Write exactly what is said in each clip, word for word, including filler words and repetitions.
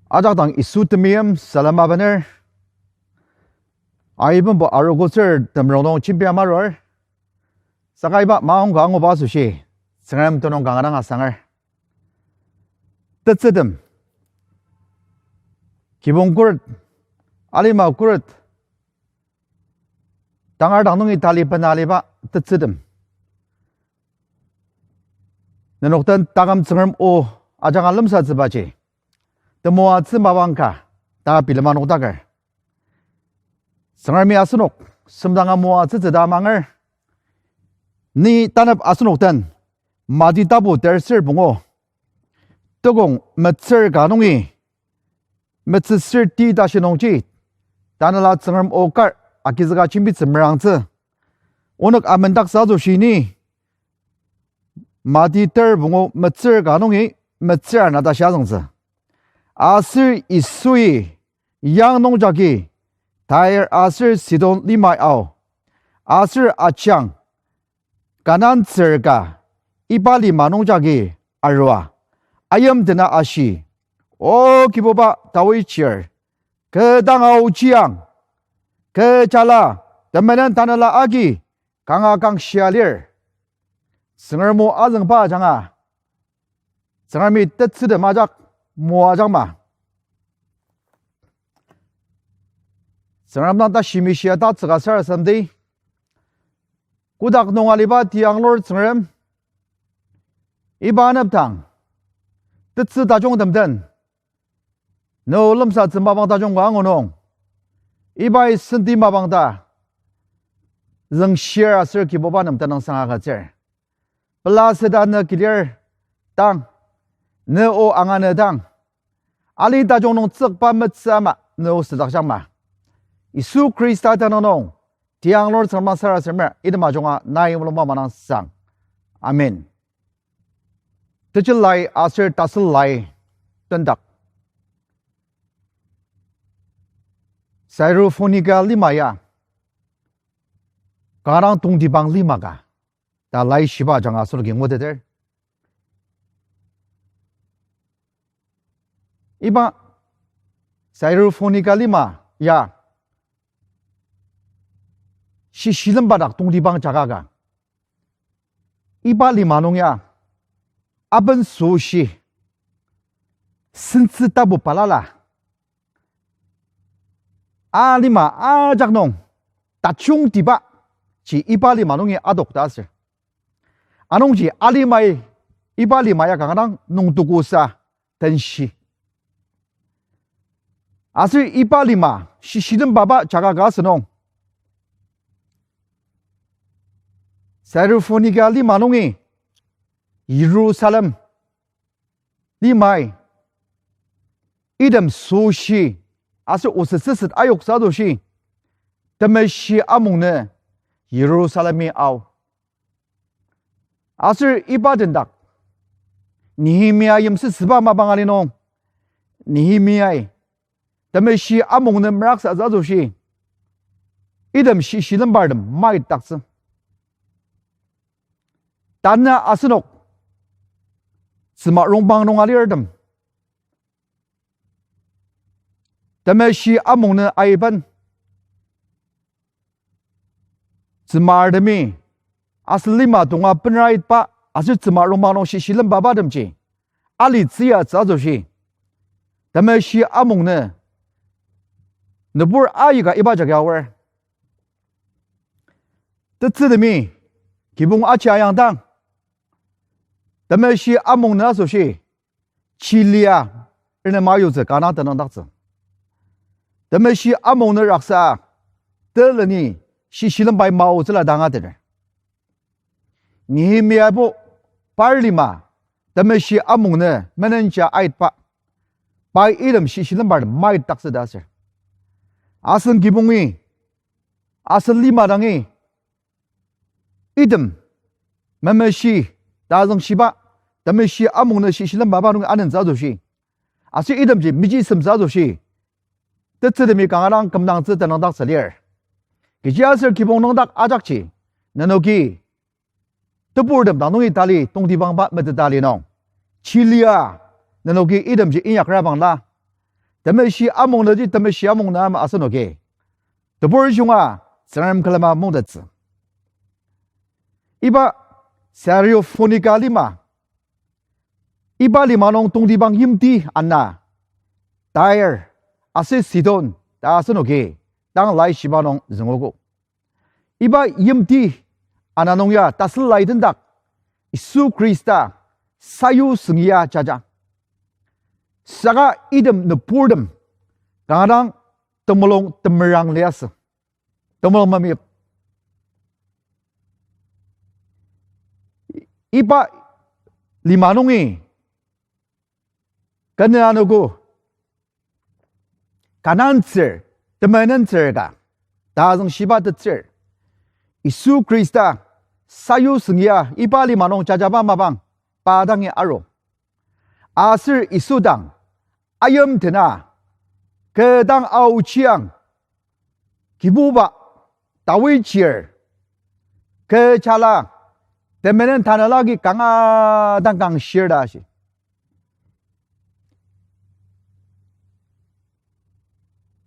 Ajak dang Yisu temeim salem abener. Aibenbo arogotsür temrong nung jembia marur. Saka iba maongka anguba asoshi, Tsüngrem tenüng kanga dang asanger. Tetsütem. Kibong khuret, alima khuret, tangar dang nungi tali bena aliba tetsütem. Nenok den taküm Tsüngrem o ajanga lemsatsübaji temoatsü mapang ka ta bilema nokdaker. Tsüngremi asenok semdanga moatsütsü ta amanger. Ni tanep asenok den Mati tapu terser pungu, tukong metsür ka nungi metsüsür ti tashi nungji, tanela Tsüngrem o kar agizüka jembitsü merangtsü. Onok amendaktsü asoshi ni Mati ter pungu metsür ka nungi metsür ana tashi azüngtsü. Aser Yisui yang nungjagi Tair aser Sidon limai ao, aser ajang Kanan tsür ka iba lima nungjagi arua, ayimdena ashi, O Kibuba Dawid chir, kü dang aochiang, kü jala temenen tanela agi kanga kangshia lir. Tsüngrem o azüngba ajanga, Tsüngremi tetsütem ajak moajangma. Tsüngrem dang tashi mishia tatsüka sarasademdi. Kotak nung aliba tianglur Tsüngrem, iba anepdang tetsü tajungtem den ne o lemsatsü mapang tajung ka angu nung, ibai senti mapang ta züngshir aser Kibuba nem tenüngsang agütsür. Pela süda ne kilir dang, ne o angane dang, ali tajung nung tsükba metsü ama ne o südakjangma. Yisu Khrista tenüng nung tianglur Tsüngrem sarasademer item ajunga nai mulungba manang sang. Amen. Tejil lai aser tasül lai tendak. Syrophoenicia lima ya kanga dang tongtibang lima ka ta laishiba ajanga asenoki nguteter. Iba Syrophoenicia lima ya shishilemba dak tongtibang jaka ka. Iba lima nung ya aben süshi sentsü tapu balala, a lima ajak nung tajungtiba ji iba lima nungi adokta aser. Anungji alimai iba lima ya kanga dang nungtukusa tenshi. Aser iba lima shishilemba ba jaka ka asünung, Syrophoenicia lima nungi Jerusalem limai item süshi aser osütsüset ayoksa asoshi temeshi amung nü Jerusalemi ao. Aser iba tendak Nehemia yimsüsüba mapang ali nung, Nehemiai temeshi amung nü meraksatsü asoshi item shishilembartem maitdaktsü. Tanü asenok tsüma rongbang nung alirtem, temeshi amung nü aiben tsümartemi asen lima tonga benraitba aser tsüma rongbang nung shishilembabatemji alitsüyatsü asoshi temeshi amung nü nübur aika iba jagi aor. Tetsütemi kibong aji ayangdang, temeshi amung nü asoshi chilia renema yutsü kana tenüngdaktsü. Temeshi amung nü raksa teleni shishilembai maotsüla dang atener. Nehemiabo par lima temeshi amung nü menenja aitba, pai item shishilembartem maitdaktsü ta aser, asen kibongi, asen lima dangi item memeshi tazüngshiba, temeshi amung nü shishilembaba nungi anentsü asoshi, aser itemji mechisemtsü asoshi tetsütemi kanga dang kümdangtsü tenüngdaktsü lir. Kechiaser kibong nüngdak ajakji nenoki teburtem dang nungi tali tongtibangba meteta li nung, chilia nenoki itemji inyakrabangla, Temeshi amung nüji temeshi amung nü ama asenoki tebur junga Tsüngrem külema mungtettsü. Iba Syrophonika lima, iba lima nung tongtibang yimti ana, Tyre aser Sidon ta asenoki tang laishiba nung züngogo. Iba yimti ana nung ya tasü lai tendak Yisu Khrista sayu süngia jaja. Saka item nüburtem kanga dang temulung temerang liasü. Temulung memeyip. Iba lima nungi kena anogo Kanan tsür, temenen tsür ka, tazüng shiba tetsür. Yisu Khrista sayu süngia iba lima nung jajaba mapang pa dangi aru. Aser Yisu dang ayim tena, kü dang aochiang, Kibuba, Dawid chir, kü jala, temenen tanela agi kanga dang kangshir ta shi.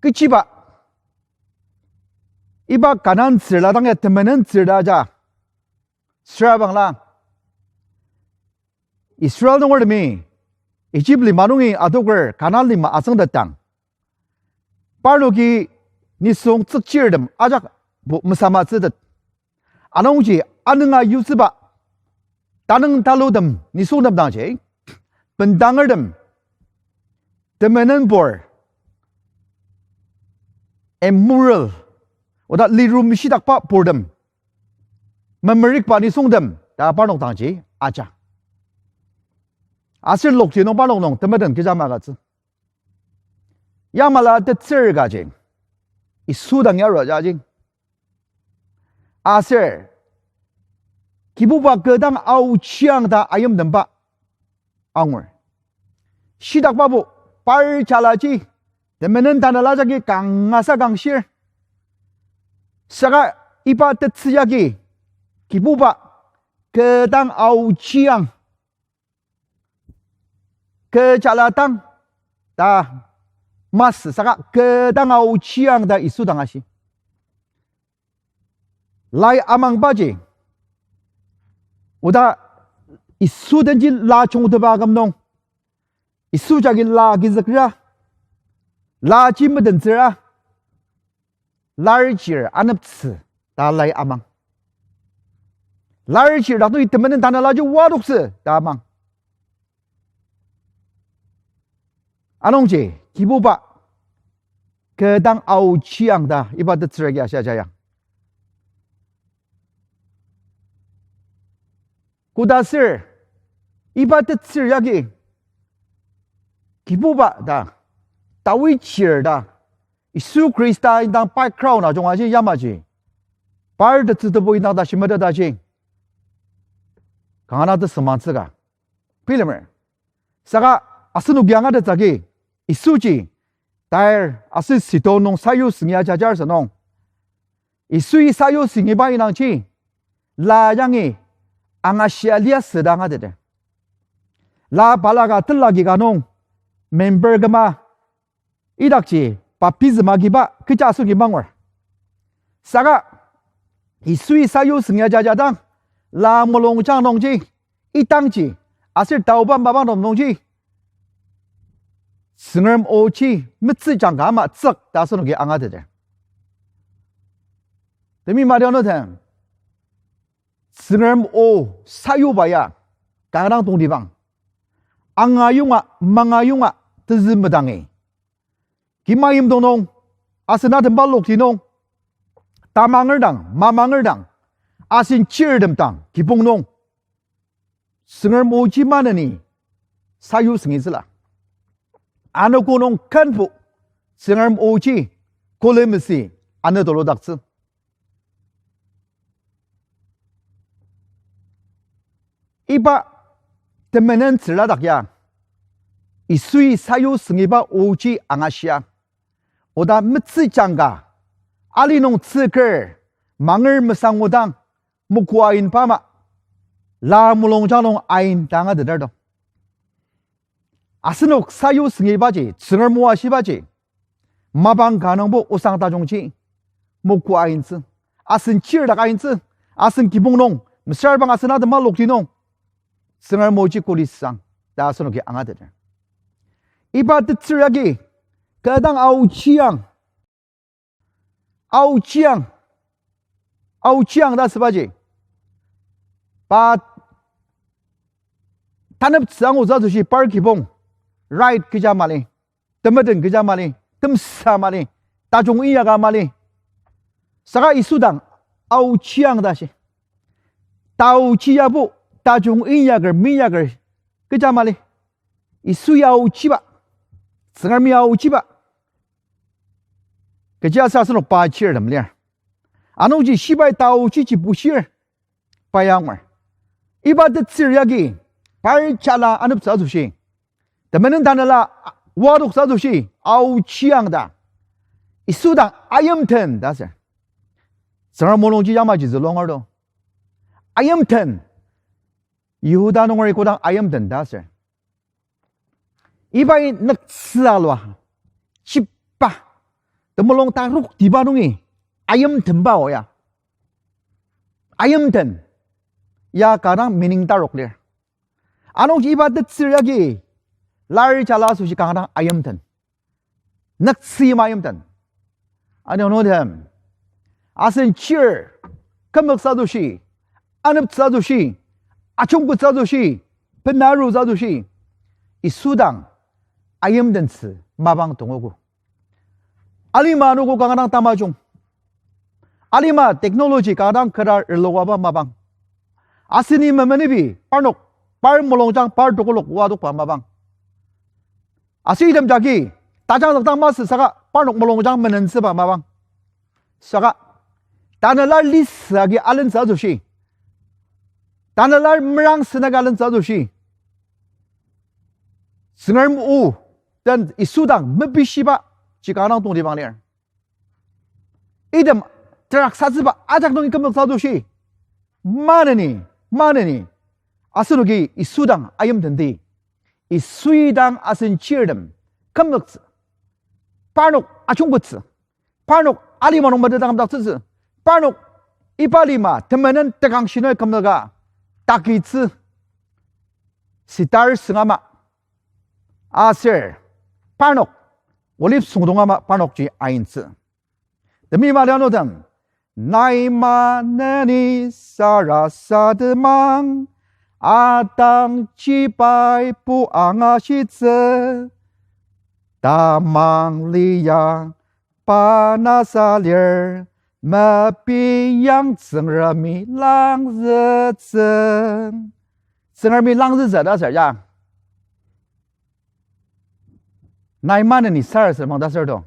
Kechiba, iba Kanan tsürla dang ya temenen tsürla ja, süra bangla Israel nungertemi Egypt lima nungi adoker Kanan lima asüngtetang, parnoki nisung tsükchirtem ajakbo mesamatsütet. Anungji anünga yutsüba tanüng talutem nisungtem dangji, bendangertem, temenenbur, immoral, oda lirum shidakba purtem, memerikba nisungtem ta parnok dangji aja. Aser lokti nung parnok nung temeten kecha magütsü. Yamala tetsür kaji, Yisu dang ya rua jaji. Aser, Kibuba kü dang aochiang ta ayimtemba angur. Shidakbabo, par jalaji, temenen tanela jagi kangasa kangshir. Saka iba tetsü yagi, Kibuba kü dang aochiang, kü jala dang ta masü saka kü dang aochiang ta Yisu dang ashi. Lai amangbaji, oda Yisu denji la chungteba aküm nung, Yisu jagi la agizükra, laji medentsüra, lar chir aneptsü ta lai amang. Lar chir dak nungi temenen tanelaji wadoktsü ta amang. Anungji, Kibuba kü dang aochiang ta iba tetsür agi ashi ajayang. Koda sür, iba tetsür yagi, Kibuba ta, Dawid chir ta, Yisu Khrista indang background ajunga ji yamaji, par tetsü tebu indang ta shimeteta ji, kanga na tesüngmangtsü ka bilemer. Saka asenok angatettsü agi, Yisuji Tyre aser Sidon nung sayu süngi ajajar sünung, Yisui sayu süngiba indangji, la yangi angashia liasü ta angateter. La balaka tela agi ka nung, member küma, idakji baptism agiba kecha asoshi mangur. Saka Yisui sayu süngi ajaja dang, la mulungjang nungji, idangji, aser taoba mapang nungji, Tsüngrem oji metsüjang ka ama tsük ta asenoki angateter. Temi madianu tem, Tsüngrem o sayuba ya kanga dang tongtibang, angayonga mangayonga tezü medangi, kimayimdong nung, asen atemba lokti nung, tamanger dang, mamanger dang, asen chirtem dang kibong nung, Tsüngrem oji maneni sayu süngitsüla. Anogo nung kenbo Tsüngrem oji kolemesi anü tuludaktsü. Iba temenen tsüradak ya, Yisui sayu süngiba oji angashia, oda metsüjang ka, ali nung tsüker, manger mesangudang, mokua inba ama, la mulungjang nung ain ta angateter to. Asenok sayu sengibaji, Tsüngrem o ashibaji, mapang ka nungbo osang tajungji mokoa aintsü, asen chir dak aintsü, asen kibong nung, mesüra bang asen atema lokti nung, Tsüngrem oji kuli sang ta asenoki angateter. Iba tetsür yagi, kü dang aochiang, aochiang, aochiang ta sübaji, pa taneptsü angutsü asoshi par kibong, right kecha mali, temeten kecha mali, temsa mali, tajung inyaka mali. Saka Yisu dang aochiang ta shi. Taochi yabo, tajung inyaker, minyaker kecha mali. Yisu ya aochiba, Tsüngrem ya aochiba. Kechiaser asenok pa chirtem lir. Anungji shibai taochiji bushir, pa ya angur. Iba tetsür yagi, par jala aneptsü asoshi, temenen tanela wadoktsü asoshi, aochiang ta, Yisu dang ayimten ta ser. Tsüngrem mulungji yamaji zülua angur to. Ayimten. Yihuda nungeri kodang ayimten ta ser. Ibai nüktsü alua, chiba, temulung tarok tiba nungi, ayimtenba o ya. Ayimten ya kanga dang meaning tarok lir. Anungji iba tetsür yagi, lar jala asoshi kanga dang ayimten. Nüktsü ma ayimten. Ani onotem, asen chir, kümüktsü asoshi, aneptsü asoshi, achungketsü asoshi, penarutsü asoshi, Yisu dang ayimtentsü mapang tongogo. Alima anogo kanga dang tamajung. Alima technology kanga dang kera relokaba mapang. Aseni memenibi parnok, par mulungjang, par tokolok wadokba mapang. Aser item jagi, tajangzük dang masü saka parnok mulungjang menentsüba mapang. Saka, tanela lisü agi alentsü asoshi, tanela merang sena agi alentsü asoshi, Tsüngrem o den Yisu dang mepishiba ji kanga dang tongtibang lir. Item teraksatsüba ajak nungi kümzüktsü asoshi, maneni, maneni, asenoki Yisu dang ayimtenti. Yisui dang asen chirtem kümzüktsü. Parnok ajungketsü. Parnok alima nung metetdaktsütsü. Parnok iba lima temenen tekang shinoi kümzüka takitsü. Sitar süngama. Aser parnok olive süngdong ama parnokji aintsü. Temi mali anütem, nai maneni sarasademang, atangji pai pu angashitsü, tamang liang pa nasa lir, mepi yang Tsüngremi langzütsü. Tsüngremi langzütsü ta sür ya. Nai maneni sarasademang ta sür to.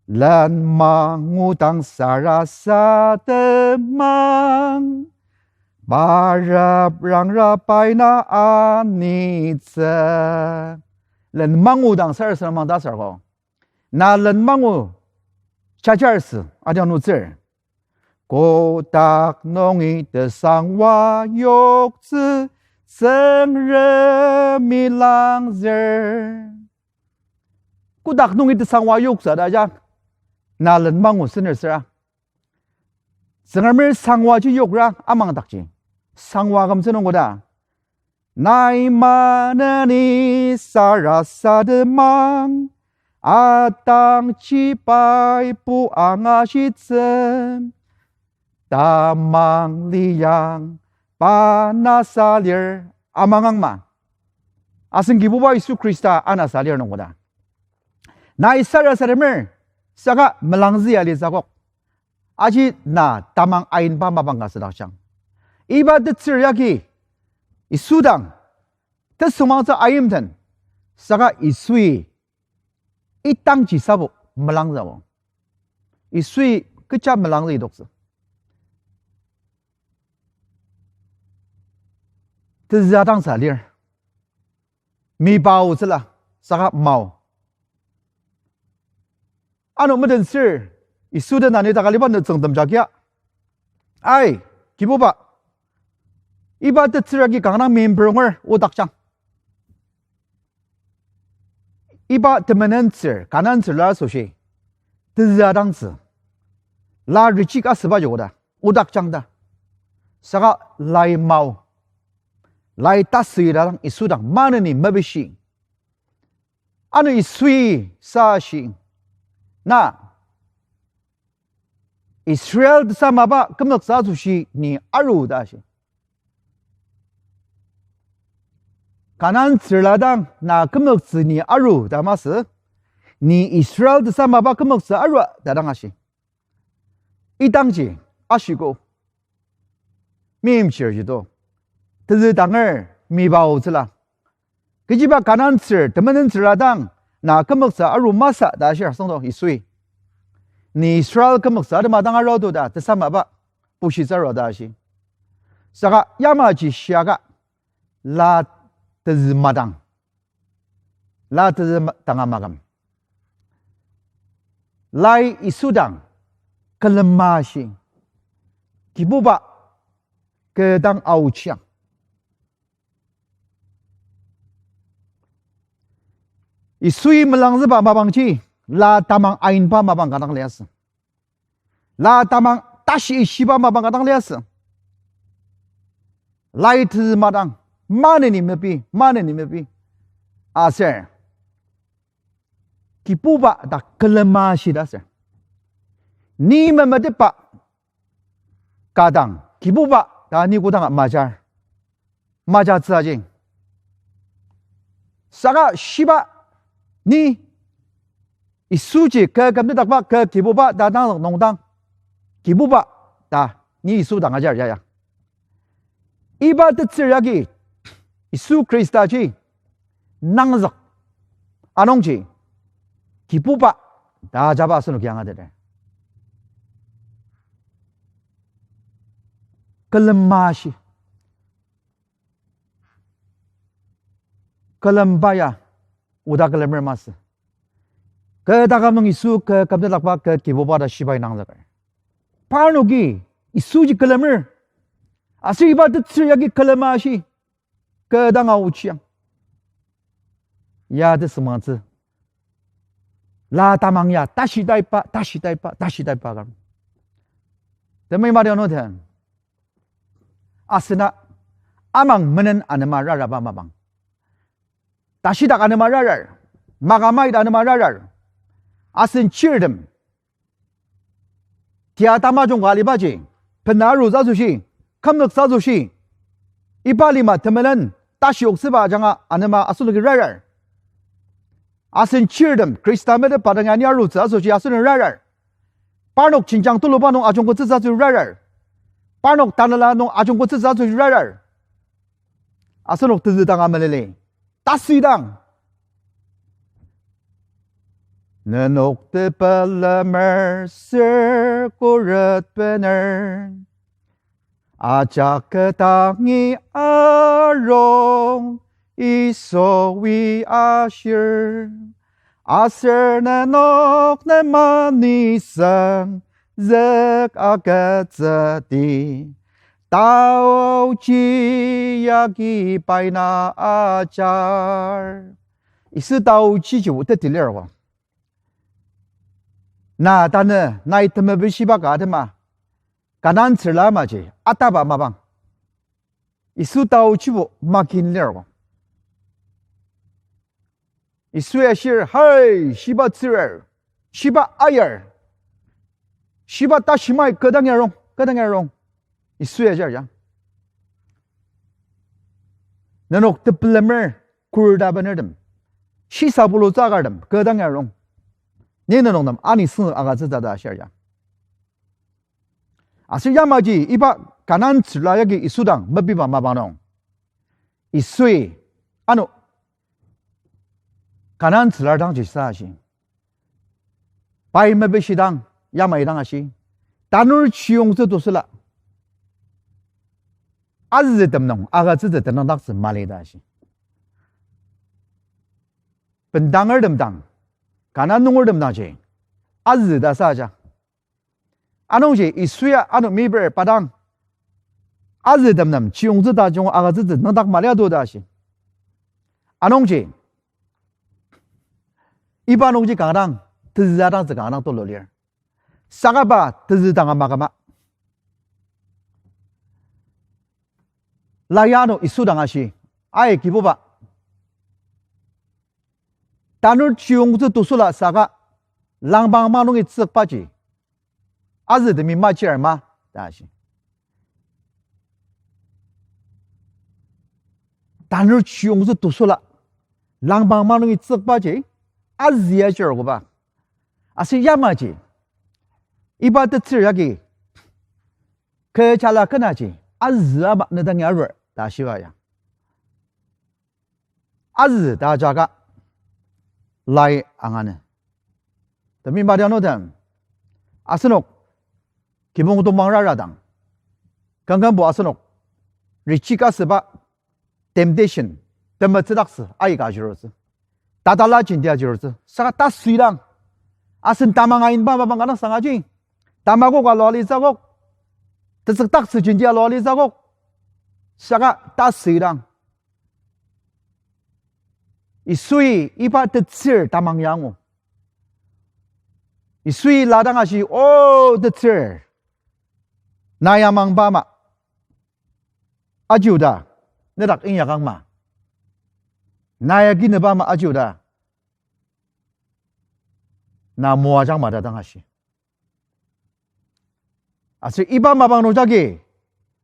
Lenmang o dang sarasademang, pa rep rangra pai na anitsü. Lenmang o dang sarasademang ta sür ko. Na lenmang o jajarsü adianutsür. Kotak nungi tesangwa yoktsü Tsüngremi langzür. Kotak nungi tesangwa yoktsü ta ajak. Na lenmang o sener süra, Tsüngremer sangwaji yokra amangdakji. Sangwa kümtsü nung koda. Nai maneni sarasademang, atangji pai pu angashitsü, tamang liang pa nasa lir amangang ma. Asen Kibuba Yisu Khrista anasa lir nung koda. Nai sarasademer, saka melangzü ya litsü akok. Aji na tamang ainba mapang ka südaktsüang. Iba tetsür yagi, Yisu dang tesüngmangtsü ayimten, saka Yisui idangji sabo melangzübo. Yisui kecha melangzü idoktsü. Tezü adangsa lir. Miba otsüla, saka mao. Ano metentsür, Yisu den ani takaliba nütsüngtem jagia. Ai, Kibuba, iba tetsür agi kanga dang mimperonger o daktsüang. Iba temenentsür, Kanan tsürla asoshi, tezü adangtsü. La reject asüba yoda, odakjang ta. Saka lai mao, lai tasü ita dang Yisu dang maneni mepishi. Ano Yisui sa shi, na Israel tesamaba kümzüktsü asoshi ni aru ta shi. Kanan tsürla dang na kümzüktsü ni aru ta masü, ni Israel tesamaba kümzüktsü aru ta dang ashi. Idangji ashiko. Meimchirji to. Tezü tanger mibaotsüla. Kechiba Kanan tsür, temenentsürla dang, na kümzüktsü aru masü ta ashir asüngdang Yisui. Ni Israel kümzüktsü atema dang aru to ta, tesamaba, pushitsü aru ta ashi. Saka yamaji shiaka, la tezü madang. La tezü ma-, tanga maküm. Lai Yisu dang külema shi. Kibuba kü dang aochiang. Yisui melangzüba mapangji, la tamang ainba mapang ka dang liasü. La tamang tashi ishiba mapang ka dang liasü. Lai tezü madang, maneni mepi, maneni mepi. Aser Kibuba ta külema shita ser. Ni memetetba ka dang, Kibuba ta ni kodanga majar. Majatsü aji. Saka shiba ni Yisuji kü kümtetdakba kü Kibuba ta dang nungdang, Kibuba ta ni Yisu dang ajar ya ya. Iba tetsür yagi Yisu Khristaji nangzük anungji Kibuba ta ajaba asenoki angateter. Külema shi. Külemba ya oda külemer masü. Kü taküm nung Yisu kü kümtetdakba kü Kibuba ta shibai nangzüker. Parnoki Yisuji külemer. Aser iba tetsür yagi külema shi. Kü dang aochiang. Ya tesüngmangtsü. La tamang ya tashi taiba, tashi taiba, tashi taiba kar. Temei madi ano ten. Asena amang menen anema raraba mapang. Tashidak anema rarar. Makamait anema rarar. Asen chirtem. Tia tamajung ka alibaji, pena arutsü asoshi, kümzüktsü asoshi, iba lima temenen, tashi oktsüba ajanga anema asenoki rarar. Asen chirtem, Khrista metetba dang ya ni arutsü asoshi asenok rarar. Parnok jenjang tuluba nung ajungkotsütsü asoshi rarar. Parnok tanela nung ajungkotsütsü asoshi rarar. Asenok tezü dang amelele. Tasidang. Nenok tepelemer ser kuret bener. Ajak kedangi arung Yisui ashir. Aser nenok nema nisung zük agütsüdi. Taochi yagi pai na ajar. Yisu taochi jibo teti lir ko. Na tanü nai temepeshiba ka atema, Kanan tsürla amaji ataba mapang. Yisu taochibo makin lir ko. Yisu ya ashir, hai, shiba tsürer, shiba ayar, shiba tashimai, kü dang arung, kü dang arung. Yisu ya ashir ya. Nenok tepelemer, kurta benertem, shisa pulutsü akartem, kü dang arung. Ni nenok nem ani süngzük agütsütsü ta ashir ya. Aser yamaji iba Kanan tsürla yagi Yisu dang mepiba mapang nung, Yisui, ano, Kanan tsürla dangji sa ashi. Pai mepishidang, yamai dang ashi. Tanur chiyongtsü tosüla azütem nung agütsütsü tenüngdaktsü mali ta ashi. Bendangertem dang, Kanan nungertem dangji azü ta sa aja. Anungji Yisu ya ano meyiper pa dang, azütem nem chiyongtsü tajung agütsütsü nüngdak mali ado ta ashi. Anungji Iba nungji kanga dang, tezü adangtsü kanga dang tulu lir. Saka pa tezü dang ama kama. Lai ano Yisu dang ashi, ai Kibuba, tanur chiyongtsü tusula saka langpang ma nungi tsükbaji, azütemi machir ma, ta ashi. Tanur chiyongtsü tusula langpang ma nungi tsükbaji, azü achir koba. Aser yamaji, iba tetsür yagi, kü jala kenaji, azü ama ne dangi arur, ta shiba ya. Azü ta ajaka lai angane. Temeim adianutem, asenok kibong tomang rara dang, kangkangbo asenok reject asüba temptation, temetsüdaktsü aika ajirutsü, tatala jenti ajirutsü, saka tasüidang, asen tamang ainba mapang kanga dang sangaji, tamakok alua alitsü akok, tetsükdaktsü jenti alua alitsü akok, saka tasüidang, Yisui iba tetsür tamang ya angu. Yisui la dang ashi, O tetsür, na ya mangba ama, ajiuda, nedak inyakang ma. Na ya kineba ama ajiuda, na moajang ma ta dang ashi. Aser iba mapang nung jagi,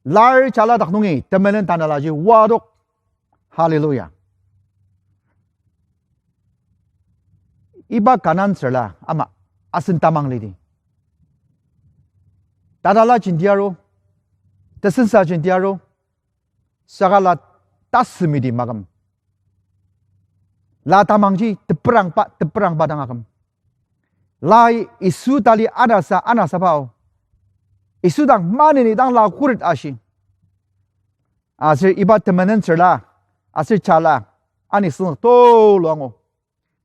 lar jala dak nungi temenen tanelaji wadok. Hallelujah. Iba Kanan tsürla ama asen tamang lidi. Tatala jenti aru, tesensa jenti aru, saka la tasümidi maküm. La tamangji teperangba, teperangba dang aküm. Lai Yisu tali anasa, anasaba o. Yisu dang maneni dang la khuret ashi. Aser iba temenen tsürla, aser jala, ani süngzük tulu angu.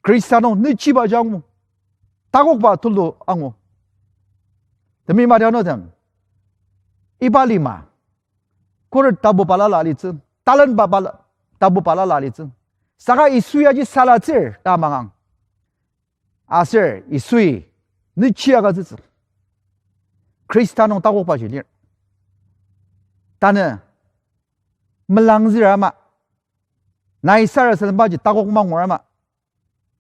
Khrista nung nechiba ja angu. Takokba tulu angu. Temeim adianutem, iba lima, khuret tapu balala alitsü, talent ba bala-, tapu balala alitsü. Saka Yisu yaji salatsür ta mangang. Aser Yisui nechi agütsütsü. Khrista nung takokbaji lir. Tanü melangzür ama, nai sarasadembaji takok mangur ama,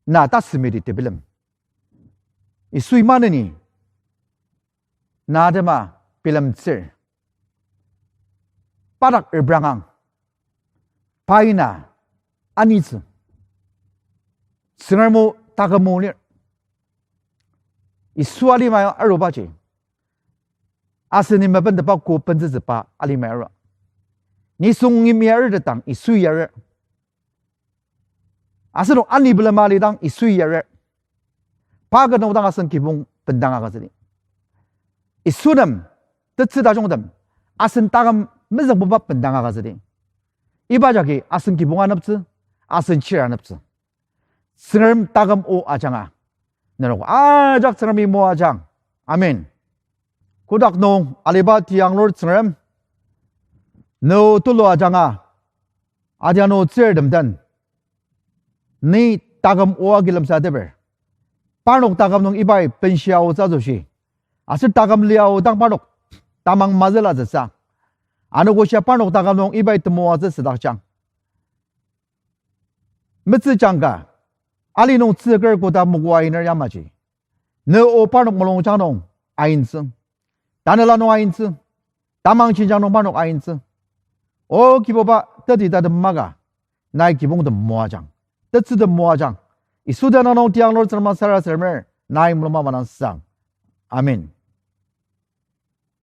na tasümidi tebilem. Yisui maneni na atema bilemtsür. Padak reprangang. Pai na anitsü. Tsüngrem o taküm o lir. Yisu alima arubaji, aseni mepenteba ko pentsütsüba alima aru. Nisung yimya arutetang Yisu yarir. Asenok ani bilema alidang Yisu yarir. Pa ket nung dang asen kibong bendang agütsüdi. Yisu nem, tetsü tajungtem, asen taküm mezüngbuba bendang agütsüdi. Iba jagi asen kibong aneptsü, asen chir aneptsü. Tsüngrem taküm o ajanga, nenok ajak Tsüngremi moajang. Amen. Kotak nung aliba tiyanglur Tsüngrem, ne o tulu ajanga, adianu tsürtem den, ni taküm o agi lemsateper. Parnok taküm nung ibai benshia aotsü asoshi, aser taküm lia o dang parnok tamang mazüla züsa, anogoshia parnok taküm nung ibai temoatsü südakjang. Metsüjang ka, ali nung tsüker koda mokoa iner yamaji, ne o parnok mulungjang nung aintsü, tanela nung aintsü, tamang jenjang nung parnok aintsü. O Kibuba, teti tatem maka, nai kibongtem moajang, tetsütem moajang. Yisu tenüng nung tiyanglur Tsüngrem sarasademer, nai mulung manang sang. Amen.